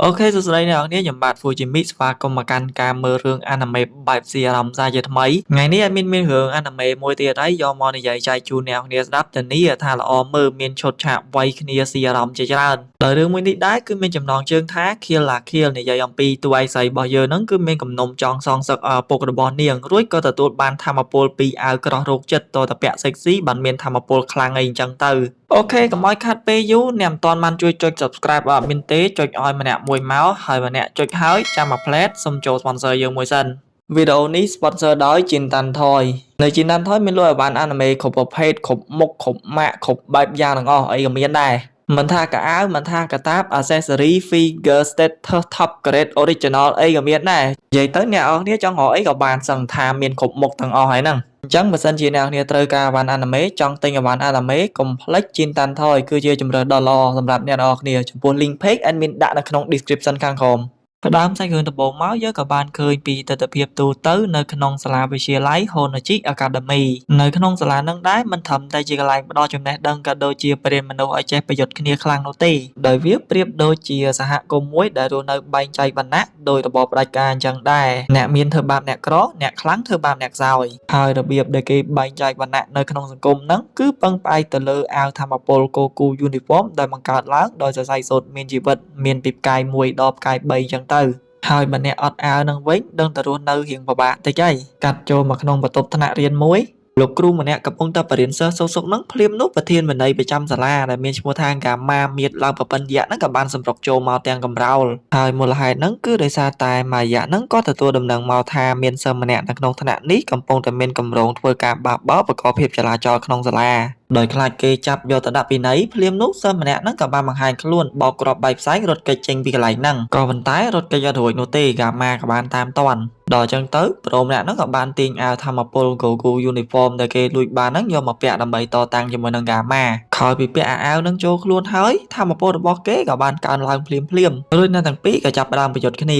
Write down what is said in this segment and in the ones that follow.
OK សួស្តីអ្នកនរគ្នាខ្ញុំបាទ Fujimi ស្វាគមន៍មកកាន់ការមើលរឿង anime បែបស៊ីអារម្មណ៍សាជាថ្មីថ្ងៃនេះអត់មានមានរឿង anime មួយទៀតហើយយកមកនិយាយចែកជូនអ្នកនរគ្នាស្ដាប់ធានាថាល្អមើលមានឈុតឆាកវាយគ្នាស៊ីអារម្មណ៍ជាច្រើនដោយរឿងមួយនេះដែរគឺមានចំណងជើងថា Kill la Kill និយាយអំពីតួឯកស្រីរបស់យើងហ្នឹងគឺមានគំនុំចង់សងសឹកឪពុករបស់នាងរួចក៏ទទួលបានថាមពលពីអាវក្រោះរោគចិត្តតតពាក់ sexy បានមានថាមពលខ្លាំងអីអញ្ចឹងទៅ OK កុំឲ្យខាត់ពេលយូរអ្នកមិនទាន់បានជួយចុច Subscribe អត់មានទេចុចឲ្យម្នាក់មួយមកហើយម្នាក់ចុចហើយចាំមួយផ្លែតសូមចូល sponsor យើងមួយសិនវីដេអូនេះ sponsor ដោយ Jintan Toy នៅ Jintan Toy មានលក់អីវ៉ាន់ anime គ្រប់ប្រភេទគ្រប់មុខគ្រប់ម៉ាកគ្រប់បែបយ៉ាងទាំងអស់អីក៏មានដែរមិនថាកៅអៅមិនថាកាតាប accessory figure status top grade original អីក៏មានដែរនិយាយទៅអ្នកនរគ្នាចង់រកអីក៏បានសឹងថាមានគ្រប់មុខទាំងអស់ហើយហ្នឹងអញ្ចឹងបើសិនជាអ្នកនរគ្នាត្រូវការអីវ៉ាន់ anime ចង់ទិញអីវ៉ាន់ anime កុំភ្លេច Jintan Toy គឺជាជម្រើសដ៏ល្អសម្រាប់អ្នកនរគ្នាចំពោះ link page admin ដាក់នៅក្នុង description ខាងក្រោមផ្ដើមសាច់រឿងដំបូងមកយើងក៏បានឃើញពីទិដ្ឋភាពទូទៅនៅក្នុងសាលាវិទ្យាល័យ Honnoji Academy នៅក្នុងសាលានឹងដែរមិនត្រឹមតែជាកន្លែងផ្ដល់ចំណេះដឹងក៏ដូចជាបរិញ្ញាមនុស្សឲ្យចេះប្រយុទ្ធគ្នាខ្លាំងនោះទេដោយវាប្រៀបដូចជាសហគមន៍មួយដែលរស់នៅបែងចែកវណ្ណៈដោយរបបផ្ដាច់ការអញ្ចឹងដែរអ្នកមានធ្វើបាបអ្នកក្រអ្នកខ្លាំងធ្វើបាបអ្នកខ្សោយហើយរបៀបដែលគេបែងចែកវណ្ណៈនៅក្នុងសង្គមហ្នឹងគឺពឹងផ្អែកទៅលើអាវថាមពល Goku Uniform ដែលបង្កើតឡើងដោយសរសៃសូត្រមានជីវិតមានពីផ្កាយ1ដល់ផ្កាយ3អញ្ចឹងទៅហើយបើអ្នកអត់អាវនឹងវិញដឹងតែរស់នៅរៀងពិបាកតិចហើយកាត់ចូលមកក្នុងបន្ទប់ថ្នាក់រៀនមួយលោកគ្រូម្នាក់កំពុងតែបរៀនសិស្សសុខសុខហ្នឹងភ្លាមនោះប្រធានវិន័យប្រចាំសាលាដែលមានឈ្មោះថាកាម៉ាមៀតឡើងប្រពន្ធយៈហ្នឹងក៏បានសម្រុកចូលមកទាំងកំរោលហើយមូលហេតុហ្នឹងគឺដោយសារតែម៉ាយៈហ្នឹងក៏ទទួលដំណឹងមកថាមានសិស្សម្នាក់នៅក្នុងថ្នាក់នេះកំពុងតែមានកម្រងធ្វើការបះបោរបង្កភាពចលាចលក្នុងសាលាដោយខ្លាចគេចាប់យកទៅដាក់ពិន័យភ្លាមនោះសិស្សម្នាក់ហ្នឹងក៏បានបង្ហាញខ្លួនបោកគ្រាប់បែកផ្សែងរត់គេចចេញពីកន្លែងហ្នឹងក៏ប៉ុន្តែរត់គេចអត់រួចនោះទេហ្គាម៉ាក៏បានតាមទាន់ដល់អញ្ចឹងទៅប្រូម្នាក់ហ្នឹងក៏បានទាញអាវថាមពល Goku Uniform ដែលគេលួចបានហ្នឹងយកមកពាក់ដើម្បីតតាំងជាមួយនឹងហ្គាម៉ាក្រោយពីពាក់អាវហ្នឹងចូលខ្លួនហើយថាមពលរបស់គេក៏បានកើនឡើងភ្លាមភ្លាមរួចនៅទាំងពីរក៏ចាប់ផ្ដើមប្រយុទ្ធគ្ន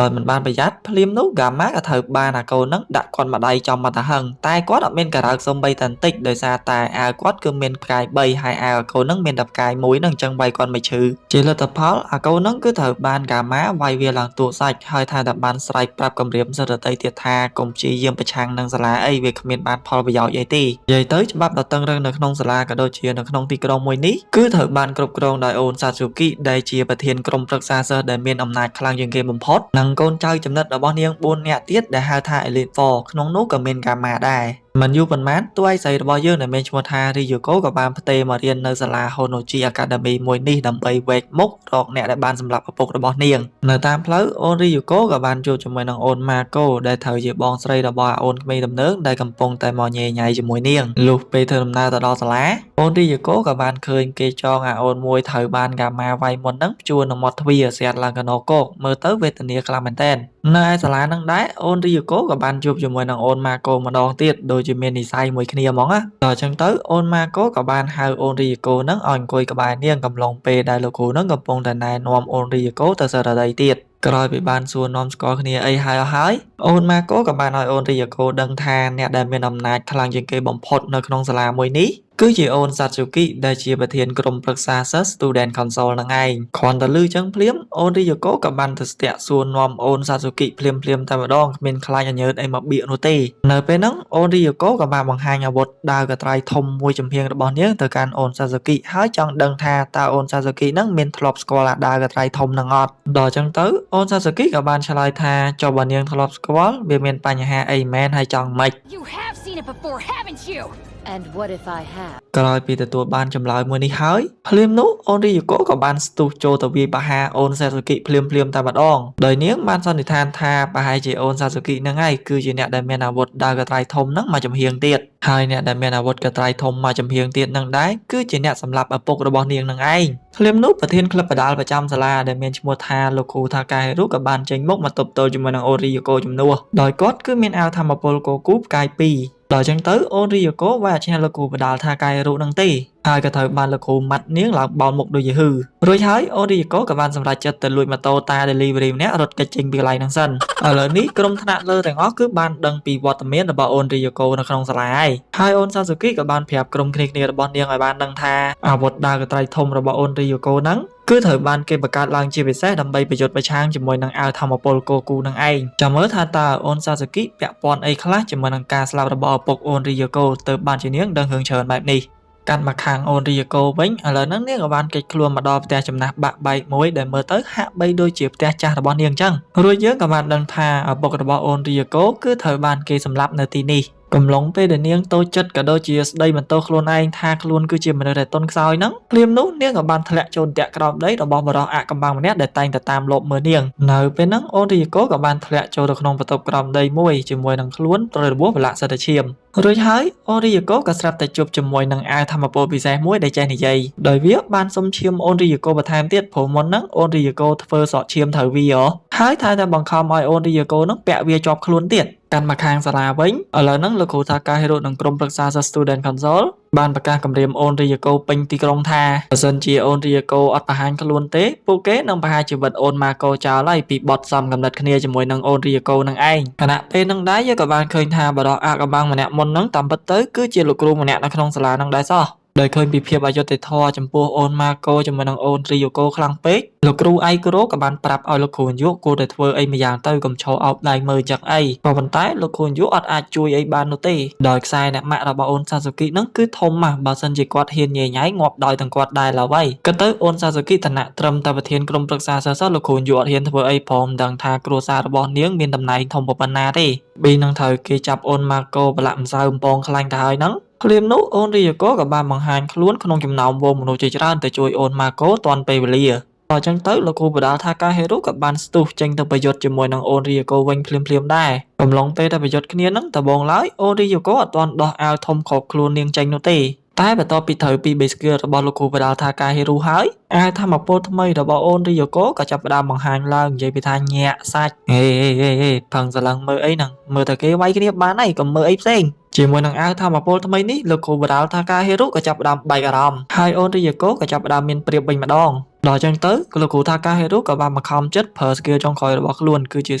ាដោយមិនបានប្រយ័ត្នភ្លាមនោះហ្គាម៉ាក៏ត្រូវបានអាកូនហ្នឹងដាក់គាត់មកដៃចំមកតាហឹងតែគាត់អត់មានការើកសំបីតែបន្តិចដោយសារតែអាវគាត់គឺមានផ្កាយ3ហើយអាវអាកូនហ្នឹងមានតែផ្កាយ1ហ្នឹងអញ្ចឹងវាយគាត់មិនឈឺជាលទ្ធផលអាកូនហ្នឹងគឺត្រូវបានហ្គាម៉ាវាយវាឡើងទួសាច់ហើយថាតែបានស្រែកប្រាប់គម្រាមសិទ្ធិតីទៀតថាកុំព្យាយាមប្រឆាំងនឹងសាលាអីវាគ្មានបានផលប្រយោជន៍អីទេនិយាយទៅច្បាប់ដ៏តឹងរឹងនៅក្នុងសាលាក៏ដូចជានៅក្នុងទីក្រុងមួយនេះគឺត្រូវបានគ្រប់គ្រងដោយអូនសាស៊ូគីដែលជាប្រធានក្រុមប្រឹក្សាសិស្សដែលមានអំណាចខ្លាំងជាងគេបំផុតនិងកូនចៅចំណិតរបស់នាង4នាក់ទៀតដែលហៅថា Elite Four ក្នុងនោះក៏មានហ្គាម៉ាដែរមិនយូរប៉ុន្មានតួឯកស្រីរបស់យើងដែលមានឈ្មោះថា Ryuko ក៏បានផ្ទេរមករៀននៅសាលា Honnoji Academy មួយនេះដើម្បីវែកមុខរកអ្នកដែលបានសម្លាប់ឪពុករបស់នាងនៅតាមផ្លូវអូន Ryuko ក៏បានជួបជាមួយនឹងអូន Mako ដែលត្រូវជាបងស្រីរបស់អូនក្មេងទំនើងដែលកំពុងតែមកញ៉ៃញ៉ៃជាមួយនាងលុះពេលធ្វើដំណើរទៅដល់សាលាអូន Ryuko ក៏បានឃើញគេចងអាអូនមួយត្រូវបានហ្គាម៉ាវាយមុនហ្នឹងព្យួរនឹងមាត់ទ្វារស្រាតឡើងកណោកោកមើលទៅវេទនាខ្លាំងមែនទែននៅឯសាលាហ្នឹងដែរអូន Ryuko ក៏បានជួបជាមួយនឹងអូន Mako ម្ដងទៀតដូចជាមាននិស័យមួយគ្នាហ្មងណាដល់អញ្ចឹងទៅអូន Mako ក៏បានហៅអូន Ryuko ហ្នឹងឲ្យអង្គុយក្បែរនាងកំឡុងពេលដែលលោកគ្រូហ្នឹងកំពុងតែណែនាំអូន Ryuko ទៅសិស្សដទៃទៀតក្រោយពីបានសួរនាំស្គាល់គ្នាអីហើយអស់ហើយអូន Mako ក៏បានឲ្យអូន Ryuko ដឹងថាអ្នកដែលមានអំណាចខ្លាំងជាងគេបំផុតនៅក្នុងសាលាមួយនេះគឺជាអូន Satsuki ដែលជាប្រធានក្រុមប្រឹក្សាសិស្ស Student Council ហ្នឹងឯងគ្រាន់តែឮចឹងភ្លាមអូន Ryuko ក៏បានទៅស្ទាក់សួរនាំអូន Satsuki ភ្លាមភ្លាមតែម្ដងគ្មានខ្លាចអញើតអីមកបៀកនោះទេនៅពេលហ្នឹងអូន Ryuko ក៏បានបង្ហាញអាវុធដាវកត្រៃធំមួយចំហៀងរបស់នាងទៅកាន់អូន Satsuki ហើយចង់ដឹងថាតើអូន Satsuki ហ្នឹងមានធ្លាប់ស្គាល់អាដាវកត្រៃធំហ្នឹងអត់ដល់ចឹងទៅអូន Satsuki ក៏បានឆ្លើយថាចុះបើនាងធ្លាប់ស្គាល់វាមានបញ្ហាអីមែនហើយចង់ម៉េច You have seen it before, haven't you? And what if I have? ក្រោយពីទទួលបានចម្លើយមួយនេះហើយភ្លាមនោះអូនរីយូកូក៏បានស្ទុះចូលទៅវាយប្រហារអូនសាស៊ូគីភ្លាមភ្លាមតែម្ដងដោយនាងបានសន្និដ្ឋានថាប្រហែលជាអូនសាស៊ូគីហ្នឹងហើយគឺជាអ្នកដែលមានអាវុធដាវកត្រៃធំហ្នឹងមកចំហៀងទៀតហើយអ្នកដែលមានអាវុធកត្រៃធំមកចំហៀងទៀតហ្នឹងដែរគឺជាអ្នកសម្លាប់ឪពុករបស់នាងនឹងឯងភ្លាមនោះប្រធានក្លឹបបដាល់ប្រចាំសាលាដែលមានឈ្មោះថាលោកគ្រូថាកាហេរុក៏បានចេញមុខមកទប់ទល់ជាមួយនឹងអូរីយូកូជំនួសដោយគាត់គឺមានអាវថាមពលកូគូផ្កាយ2ដល់ចឹងទៅអូនរីយូកូវាអត់ឈ្នះលោកគ្រូបដាល់ថាកាយរុនឹងទេហើយក៏ត្រូវបានលោកគ្រូម៉ាត់នាងឡើងបោលមុខដូចជាហឺរួចហើយអូនរីយូកូក៏បានសម្រេចចិត្តទៅលួចម៉ូតូតា delivery ម្នាក់រត់គេចចេញពីកន្លែងហ្នឹងសិនឥឡូវនេះក្រុមថ្នាក់លើទាំងអស់គឺបានដឹងពីវត្តមានរបស់អូនរីយូកូនៅក្នុងសាលាហើយហើយអូនសាស៊ូគីក៏បានប្រាប់ក្រុមគ្នាគ្នារបស់នាងឲ្យបានដឹងថាអាវុធដាវកត្រៃធំរបស់អូនរីយូកូហ្នឹងគឺ គឺត្រូវបានគេបង្កើតឡើងជាពិសេសដើម្បីប្រយុទ្ធប្រឆាំងជាមួយនឹងអាវថាមពលកូគូនឹងឯងចាំមើលថាតើអូនសាស៊ូគីពាក់ព័ន្ធអីខ្លះជាមួយនឹងការស្លាប់របស់ឪពុកអូនរីយ៉ូកូទៅបានជានាងដឹងរឿងច្រើនបែបនេះកាន់មកខាងអូនរីយ៉ូកូវិញឥឡូវហ្នឹងនាងក៏បានគេចខ្លួនមកដល់ផ្ទះចំណាស់បាក់បែកមួយដែលមើលទៅហាក់បីដូចជាផ្ទះចាស់របស់នាងអញ្ចឹងរួចយើងក៏បានដឹងថាឪពុករបស់អូនរីយ៉ូកូគឺត្រូវបានគេសម្លាប់នៅទីនេះកំឡុងពេលដែលនាងតូចចិត្តក៏ដូចជាស្ដីបន្ទោសខ្លួនឯងថាខ្លួនគឺជាមនុស្សដែលទន់ខ្សោយហ្នឹងភ្លាមនោះនាងក៏បានធ្លាក់ចូលតាក់ក្រោមដីរបស់បុរសអកំបាំងម្នាក់ដែលតែងតែតាមលបមើលនាងនៅពេលហ្នឹងអូនរីកូក៏បានធ្លាក់ចូលទៅក្នុងបន្ទប់ក្រោមដីមួយជាមួយនឹងខ្លួនត្រូវរបួសប្រឡាក់សិតតែឈាមរួចហើយអូរីកូក៏ស្រាប់តែជួបជាមួយនឹងអាវធម្មពលពិសេសមួយដែលចេះនិយាយដោយវាបានសុំឈាមអូនរីកូបន្ថែមទៀតព្រោះមុនហ្នឹងអូនរីកូធ្វើសក់ឈាមត្រូវវាហ៎ហើយថែមតែបង្ខំឲ្យអូនរីកូហ្នឹងពាក់វាជាប់ខ្លួនទៀតកាន់មកខាងសាលាវិញឥឡូវហ្នឹងលោកគ្រូថាកាហេរុនិងក្រុមប្រឹក្សាសិស្ស Student Council បានប្រកាសគម្រាមអូនរីយ៉ូកូពេញទីក្រុងថាបើសិនជាអូនរីយ៉ូកូអត់បង្ហាញខ្លួនទេពួកគេនឹងប្រហារជីវិតអូនម៉ាកូចោលហើយពីបត់សំកំណត់គ្នាជាមួយនឹងអូនរីយ៉ូកូនឹងឯងខណៈពេលនឹងដែរយើងក៏បានឃើញថាបរិះអាកំបាំងម្នាក់មុននឹងតាមពិតទៅគឺជាលោកគ្រូម្នាក់នៅក្នុងសាលានឹងដែរសោះដោយឃើញពីភាពអយុត្តិធម៌ចំពោះអូនម៉ាកូជាមួយនឹងអូនរីយ៉ូកូខ្លាំងពេកលោកគ្រូអៃក្រូក៏បានប្រាប់ឲ្យលោកគ្រូយុគួរតែធ្វើអីម្យ៉ាងទៅកុំឈរអោបដៃមើលចឹងអីក៏ប៉ុន្តែលោកគ្រូយុអត់អាចជួយអីបាននោះទេដោយខ្សែអ្នកម៉ាក់របស់អូនសាស៊ូគីនឹងគឺធំណាស់បើសិនជាគាត់ហ៊ានញ៉ៃញ៉ៃងាប់ដោយទាំងគាត់ដែរឡើយគិតទៅអូនសាស៊ូគីឋានៈត្រឹមតែប្រធានក្រុមប្រឹក្សាសិស្សលោកគ្រូយុអត់ហ៊ានធ្វើអីផងមិនដឹងថាគ្រួសាររបស់នាងមានតំណែងធំប៉ុណ្ណាទេប៊ីនឹងត្រូវគេចាប់អូនម៉ាកូប្រឡាក់ម្សៅបំពងខ្លាញ់ទៅហើយហ្នឹងភ្លាមនោះអូនរីយ៉ូកូក៏បានបង្ហាញខ្លួនក្នុងចំណោមហ្វូងមនុស្សជាច្រើនទៅជួយអូនម៉ាកូទាន់ពេលវេលាដល់ចឹងទៅលោកគ្រូបដាលថាការហេរុក៏បានស្ទុះចេញទៅប្រយុទ្ធជាមួយនឹងអូនរីយ៉ូកូវិញភ្លាមៗដែរកំឡុងពេលដែលប្រយុទ្ធគ្នាហ្នឹងដំបូងឡើយអូនរីយ៉ូកូអត់ទាន់ដោះអាវធំគ្របខ្លួននាងចេញនោះទេតែបន្ទាប់ពីត្រូវពី base skill របស់លោកគ្រូបដាលថាការហេរុហើយអាវធម្មពលថ្មីរបស់អូនរីយ៉ូកូក៏ចាប់ផ្ដើមបង្ហាញឡើងនិយាយពីថាញាក់សាច់ហេហេហេហេផឹងស្រឡឹងមើលអីហ្នឹងមើលតែគេវាយគ្នាបានហើយកុំមើលអីផ្សេងជាមួយនឹងអាវធម្មពលថ្មីនេះលោកគ្រូបដាលថាការហេរុក៏ចាប់ផ្ដើមបែកអារម្មណ៍ហើយអូនរីយ៉ូកូក៏ចាប់ផ្ដើមមានព្រៀបវិញម្ដងដល់ចឹងទៅលោកគ្រូថាការហេរុក៏បានបង្ខំចិត្តប្រើ skill ចុងក្រោយរបស់ខ្លួនគឺជា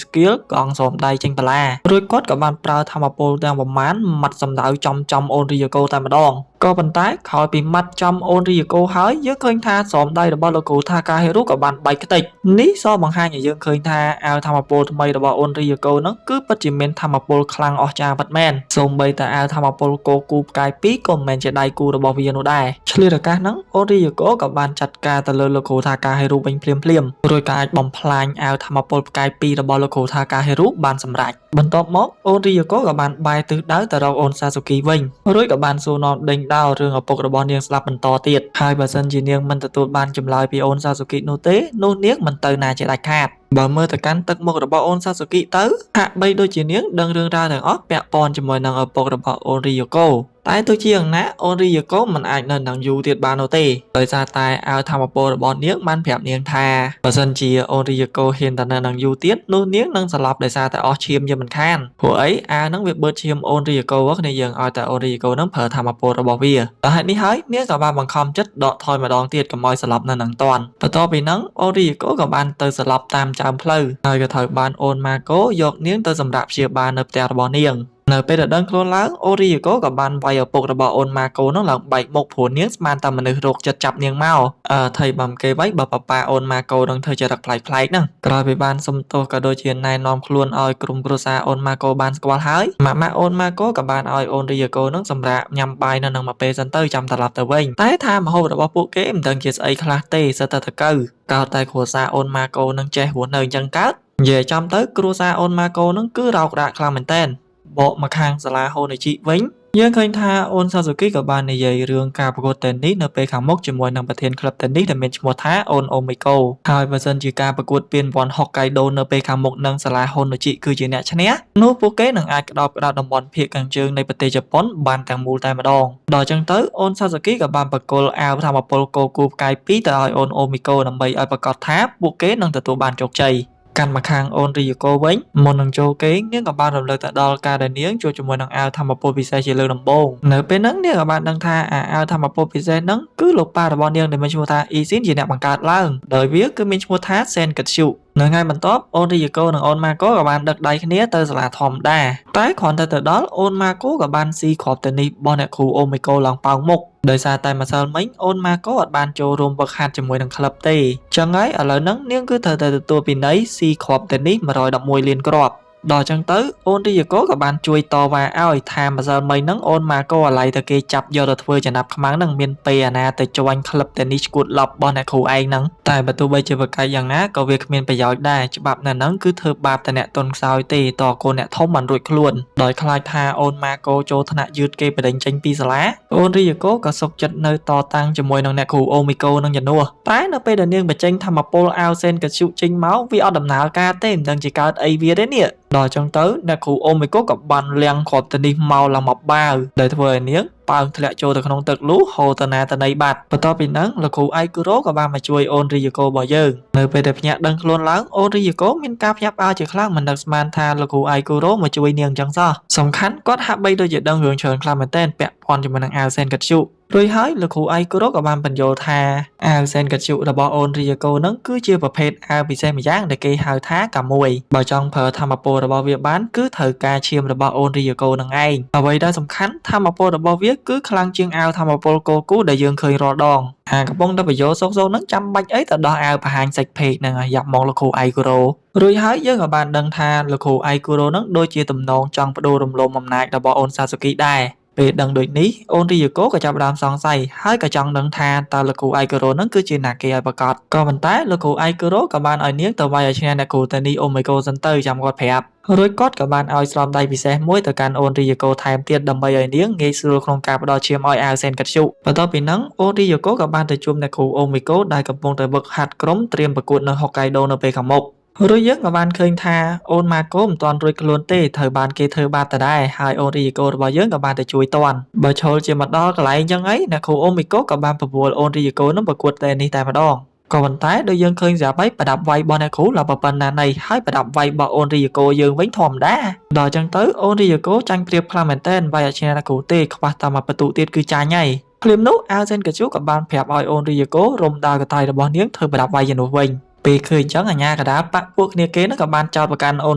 skill កងស្រោមដៃចេញបន្លារួចគាត់ក៏បានប្រើធម្មពលទាំងប្រមាណម៉ាត់សម្ដៅចំចំអូនរីយ៉ូកូតែម្ដងក៏ប៉ុន្តែក្រោយពីម៉ាត់ចំអូនរីយ៉ូកូហើយយើងឃើញថាស្រោមដៃរបស់លោកគ្រូថាការហេរុក៏បានបែកខ្ទេចនេះសបង្ហាញឲ្យយើងឃើញថាអាវធម្មពលថ្មីរបស់អូនរីយ៉ូកូហ្នឹងគឺពិតជាមានធម្មពលខ្លាំងអស្ចារ្យពិតមែនសូម្បីតែអាវធម្មពលកូគូផ្កាយ2ក៏មិនមែនជាដៃគូរបស់វានោះដែរឆ្លៀតឱកាសហ្នឹងអូនរីយ៉ូកូក៏បានចាត់ការទៅលើលោកគ្រូថាការហេរុវិញភ្លាមភ្លាមរួចក៏អាចបំផ្លាញអាវធម្មពលផ្កាយ2របស់លោកគ្រូថាការហេរុបានសម្រេចបន្ទាប់មកអូនរីយ៉ូកូក៏បានបែរទិសដៅទៅរកអូនសាស៊ូគីវិញរួចក៏បានសួរនាំដេញដោលរឿងឪពុករបស់នាងស្លាប់បន្តទៀតហើយបើសិនជានាងមិនទទួលបានចម្លើយពីអូនសាស៊ូគីនោះទេនោះនាងមិនទៅណាជាដាច់ខាតបើមើលទៅកាន់ទឹកមុខរបស់អូនសាស៊ូគីទៅហាក់បីដូចជានាងដឹងរឿងរ៉ាវទាំងអស់ពាក់ព័ន្ធជាមួយនឹងឪពុករបស់អូនរីយ៉ូកូតែទោះជាយ៉ាងណាអូនរីយ៉ូកូមិនអាចនៅនឹងយូរទៀតបាននោះទេដោយសារតែអាវធម្មពលរបស់នាងបានប្រាប់នាងថាបើសិនជាអូនរីយ៉ូកូហ៊ានតែនៅនឹងយូរទៀតនោះនាងនឹងស្លាប់ដោយសារតែអស់ឈាមជាមិនខានព្រោះអីអាវហ្នឹងវាបឺតឈាមអូនរីយ៉ូកូគ្នាយើងឲ្យតែអូនរីយ៉ូកូហ្នឹងប្រើធម្មពលរបស់វាដល់ហេតុនេះហើយនាងក៏បានបង្ខំចិត្តដកថយម្ដងទៀតកុំឲ្យស្លាប់នៅនឹងតាន់បន្ទាប់ពីហ្នឹងអូនរីយ៉ូកូក៏បានទៅស្លាប់តាមចើមផ្លូវហើយក៏ត្រូវបានអូនម៉ាកូយកនាងទៅសម្រាប់ព្យាបាលនៅផ្ទះរបស់នាងនៅពេលដែលដឹងខ្លួនឡើងអូរីកូក៏បានវាយឪពុករបស់អូនម៉ាកូនោះឡើងបែកមុខព្រោះនាងស្មានតែមនុស្សរោគចិត្តចាប់នាងមកអឺថៃបំគេໄວបើប៉ាប៉ាអូនម៉ាកូនឹងធ្វើចរិតប្លែកៗហ្នឹងក្រោយពីបានសុំទោសក៏ដូចជាណែនាំខ្លួនឲ្យក្រុមគ្រួសារអូនម៉ាកូបានស្គាល់ហើយម៉ាក់ម៉ាក់អូនម៉ាកូក៏បានឲ្យអូនរីកូនឹងសម្រាប់ញ៉ាំបាយនៅនឹងមួយពេលសិនទៅចាំត្រឡប់ទៅវិញតែថាម្ហូបរបស់ពួកគេមិនដឹងជាស្អីខ្លះទេសិតតែតកៅកោតតែគ្រួសារអូនម៉ាកូនឹងចេះរស់នៅអញ្ចឹងកើតនិយាយចំទៅគ្រួសារអូនម៉ាកូនឹងគឺរោគរាកខ្លាំងមែនតើបកមកខាងសាលាហូនេជីវិញយើងឃើញថាអូនសាស៊ូគីក៏បាននិយាយរឿងការប្រកួតតេនីសនៅពេលខាងមុខជាមួយនឹងប្រធានក្លឹបតេនីសដែលមានឈ្មោះថាអូនអូមីកូហើយបើសិនជាការប្រកួតពានរង្វាន់ហុកកៃដូនៅពេលខាងមុខនឹងសាលាហូណូជីគឺជាអ្នកឈ្នះនោះពួកគេនឹងអាចក្តោបក្តាប់តំបន់ភាគខាងជើងនៃប្រទេសជប៉ុនបានទាំងមូលតែម្ដងដល់ចឹងទៅអូនសាស៊ូគីក៏បានប្រគល់អាវធម្មពលកូគូផ្កាយ2ទៅឲ្យអូនអូមីកូដើម្បីឲ្យប្រកាសថាពួកគេនឹងទទួលបានជោគជ័យកាន់មកខាងអូនរីយ៉ូកូវិញមុននឹងចូលគេងនាងក៏បានរំលឹកទៅដល់ការដែលនាងជួបជាមួយនឹងអាវធម្មពលពិសេសជាលើកដំបូងនៅពេលហ្នឹងនាងក៏បានដឹងថាអាអាវធម្មពលពិសេសហ្នឹងគឺលោកប៉ារបស់នាងដែលមានឈ្មោះថាអ៊ីស៊ីនជាអ្នកបង្កើតឡើងដោយវាគឺមានឈ្មោះថាសេនកតស៊ុ នៅថ្ងៃបន្ទាប់អូនរីយូកូនិងអូនម៉ាកូក៏បានដឹកដៃគ្នាទៅសាលាធម្មតាតែគ្រាន់តែទៅដល់អូនម៉ាកូក៏បានស៊ីគ្រាប់ទៅនេះរបស់អ្នកគ្រូអូមីកូឡើងប៉ោងមុខដោយសារតែម្សិលមិញអូនម៉ាកូអត់បានចូលរួមវឹកហាត់ជាមួយនឹងក្លឹបទេចឹងហើយឥឡូវហ្នឹងនាងគឺត្រូវតែទទួលពិន័យស៊ីគ្រាប់ទៅនេះ111លានគ្រាប់ដល់ចឹងទៅអូនរីយូកូក៏បានជួយតវ៉ាឲ្យថាម្សិលមិញហ្នឹងអូនម៉ាកូអាឡ័យតែគេចាប់យកទៅធ្វើចំណាប់ខ្មាំងហ្នឹងមានពេលអាណាទៅចាញ់ក្លឹបតែនេះឈួតឡប់របស់អ្នកគ្រូឯងហ្នឹងតែបើទោះបីជាប្រកែកយ៉ាងណាក៏វាគ្មានប្រយោជន៍ដែរច្បាប់នៅហ្នឹងគឺធ្វើបាបតែអ្នកទន់ខ្សោយទេតកូនអ្នកធំបានរួចខ្លួនដោយខ្លាចថាអូនម៉ាកូចូលថ្នាក់យឺតគេបដិញចេញពីសាលាអូនរីយូកូក៏សុកចិត្តនៅតតាំងជាមួយនឹងអ្នកគ្រូអូមីកូនឹងជំនួសតែនៅពេលដែលនាងបញ្ចេញធម្មពលអាវសេនកជុចេញមកវាអត់ដំណើរការទេមិនដឹងជាកើតអីវាទេនេះដល់ចឹងទៅអ្នកគ្រូអូមីកូក៏បានលៀងគ្រាប់ទៅនេះមកឡើងមកបាវដែលធ្វើឲ្យនាងប៉ើងធ្លាក់ចូលទៅក្នុងទឹកលូហូរទៅណាទៅណីបាត់បន្ទាប់ពីហ្នឹងលោកគ្រូអៃគូរ៉ូក៏បានមកជួយអូនរីយូកូរបស់យើងនៅពេលដែលភ្ញាក់ដឹងខ្លួនឡើងអូនរីយូកូមានការភ្ញាក់ផ្អើលជាខ្លាំងមិននឹកស្មានថាលោកគ្រូអៃគូរ៉ូមកជួយនាងចឹងសោះសំខាន់គាត់ហាក់បីដូចជាដឹងរឿងច្រើនខ្លាំងមែនទែនពាក់ព័ន្ធជាមួយនឹងអាវសែនកជុរួចហើយលោកគ្រូអៃគូរ៉ូក៏បានបញ្យល់ថាអាវសែនកជុរបស់អូនរីយូកូនឹងគឺជាប្រភេទអាវពិសេសម្យ៉ាងដែលគេហៅថាកាមួយបើចង់ប្រើធម្មពលរបស់វាបានគឺត្រូវការឈាមរបស់អូនរីយូកូនឹងឯងអ្វីដែលសំខាន់ធម្មពលរបស់វាគឺខ្លាំងជាងអាវធម្មពលកូគូដែលយើងឃើញរាល់ដងអាកំពុងតែបញ្យល់សុកសុកនឹងចាំបាច់អីទៅដោះអាវបង្ហាញសាច់ពេកហ្នឹងយ៉ាប់មកលោកគ្រូអៃគូរ៉ូរួចហើយយើងក៏បានដឹងថាលោកគ្រូអៃគូរ៉ូនឹងដូចជាទំនងចង់ផ្ដួលរំលំអំណាចរបស់អូនសាស៊ូគីដែរពេលដឹងដូចនេះអូនរីយូកូក៏ចាប់ផ្ដើមសង្ស័យហើយក៏ចង់ដឹងថាតើលោកគ្រូអៃគូរ៉ូនឹងគឺជាណាគេឲ្យប្រាកដក៏ប៉ុន្តែលោកគ្រូអៃគូរ៉ូក៏បានឲ្យនាងទៅវាយឲ្យឈ្នះអ្នកគ្រូតានីអូមីកូសិនទៅចាំគាត់ប្រាប់រួចគាត់ក៏បានឲ្យស្រោមដៃពិសេសមួយទៅកាន់អូនរីយូកូថែមទៀតដើម្បីឲ្យនាងងាយស្រួលក្នុងការផ្ដល់ឈាមឲ្យអាវសែនកជុបន្ទាប់ពីហ្នឹងអូនរីយូកូក៏បានទៅជួបអ្នកគ្រូអូមីកូដែលកំពុងតែវឹកហាត់ក្រុមត្រៀមប្រកួតនៅហុកកៃដូនៅពេលខាងមុខរួចយើងក៏បានឃើញថាអូនម៉ាកូមិនទាន់រួចខ្លួនទេត្រូវបានគេធ្វើបាបដដែលហើយអូនរីយូកូរបស់យើងក៏បានទៅជួយតាន់បើឈលជាមកដល់កន្លែងចឹងអីអ្នកគ្រូអូមីកូក៏បានប្រវល់អូនរីយូកូនឹងប្រកួតតែនេះតែម្ដងក៏ប៉ុន្តែដូចយើងឃើញស្រាប់ហើយប្រដាប់វាយរបស់អ្នកគ្រូឡើងប៉ុណ្ណាណីហើយប្រដាប់វាយរបស់អូនរីយូកូយើងវិញធម្មតាដល់ចឹងទៅអូនរីយូកូចាញ់ព្រៀបខ្លាំងមែនទែនវាយអត់ឈ្នះអ្នកគ្រូទេខ្វះតែមួយបន្ទុកទៀតគឺចាញ់ហើយភ្លាមនោះអាវសេនកជូក៏បានប្រាប់ឲ្យអូនរីយូកូរុំដាវកតៃរបស់នាងធ្វើប្រដាប់វាយជំនួសវិញពេលឃើញអញ្ចឹងអាញាកដាបាក់ពួកគ្នាគេនឹងក៏បានចោទប្រកាន់អូន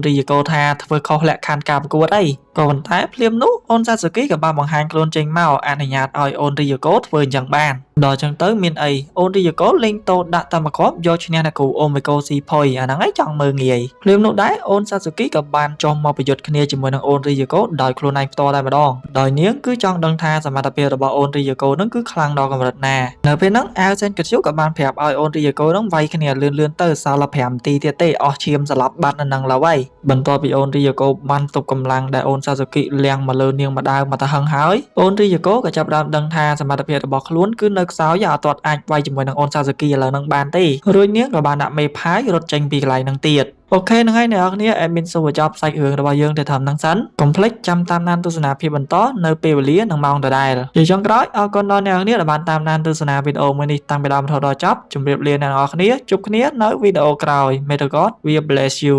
រីយូកូថាធ្វើខុសលក្ខខណ្ឌការប្រកួតអីក៏ប៉ុន្តែភ្លាមនោះអូនសាស៊ូគីក៏បានបង្ហាញខ្លួនចេញមកអនុញ្ញាតឲ្យអូនរីយូកូធ្វើអញ្ចឹងបានដល់អញ្ចឹងទៅមានអីអូនរីយូកូលេងតោដាក់តាមគ្រាប់យកឈ្នះអ្នកគ្រូអូមីកូស៊ីផុយអាហ្នឹងឯងចង់មើលងាយភ្លាមនោះដែរអូនសាស៊ូគីក៏បានចុះមកប្រយុទ្ធគ្នាជាមួយនឹងអូនរីយូកូដោយខ្លួនឯងផ្ទាល់តែម្ដងដោយនាងគឺចង់ដឹងថាសមត្ថភាពរបស់អូនរីយូកូនឹងគឺខ្លាំងដល់កម្រិតណានៅពេលហ្នឹងអាវសេនកជូក៏បានប្រាប់ឲ្យអូនរីយូកូនឹងវាយគ្នាលឿនៗទៅសល់តែ5នាទីទៀតទេអស់ឈាមស្លាប់បាត់នៅនឹងឡើយបន្ទាប់ពីអូនរីយូកូបានទប់កម្លាំងដែលអូនសាស៊ូគីលៀងមកលើនាងម្ដៅមកទៅហឹងហើយអូនរីយូកូក៏ចាប់ផ្ដើមដឹងថាសមត្ថភាពរបស់ខ្លួនគឺនៅខ្សោយអត់ទាន់អាចវាយជាមួយនឹងអូនសាស៊ូគីឥឡូវហ្នឹងបានទេរួចនាងក៏បានដាក់មេផាយរត់ចេញពីកន្លែងហ្នឹងទៀត OK ហ្នឹងហើយអ្នកនរគ្នា admin សូមបញ្ចប់សាច់រឿងរបស់យើងទៅត្រឹមហ្នឹងសិនកុំភ្លេចចាំតាមដានទស្សនាភាពបន្តនៅពេលវេលានិងម៉ោងដដែលជាចុងក្រោយអរគុណដល់អ្នកនរគ្នាដែលបានតាមដានទស្សនាវីដេអូមួយនេះតាំងពីដើមរហូតដល់ចប់ជម្រាបលាអ្នកនរគ្នាជួបគ្នានៅវីដេអូក្រោយ May the God will bless you.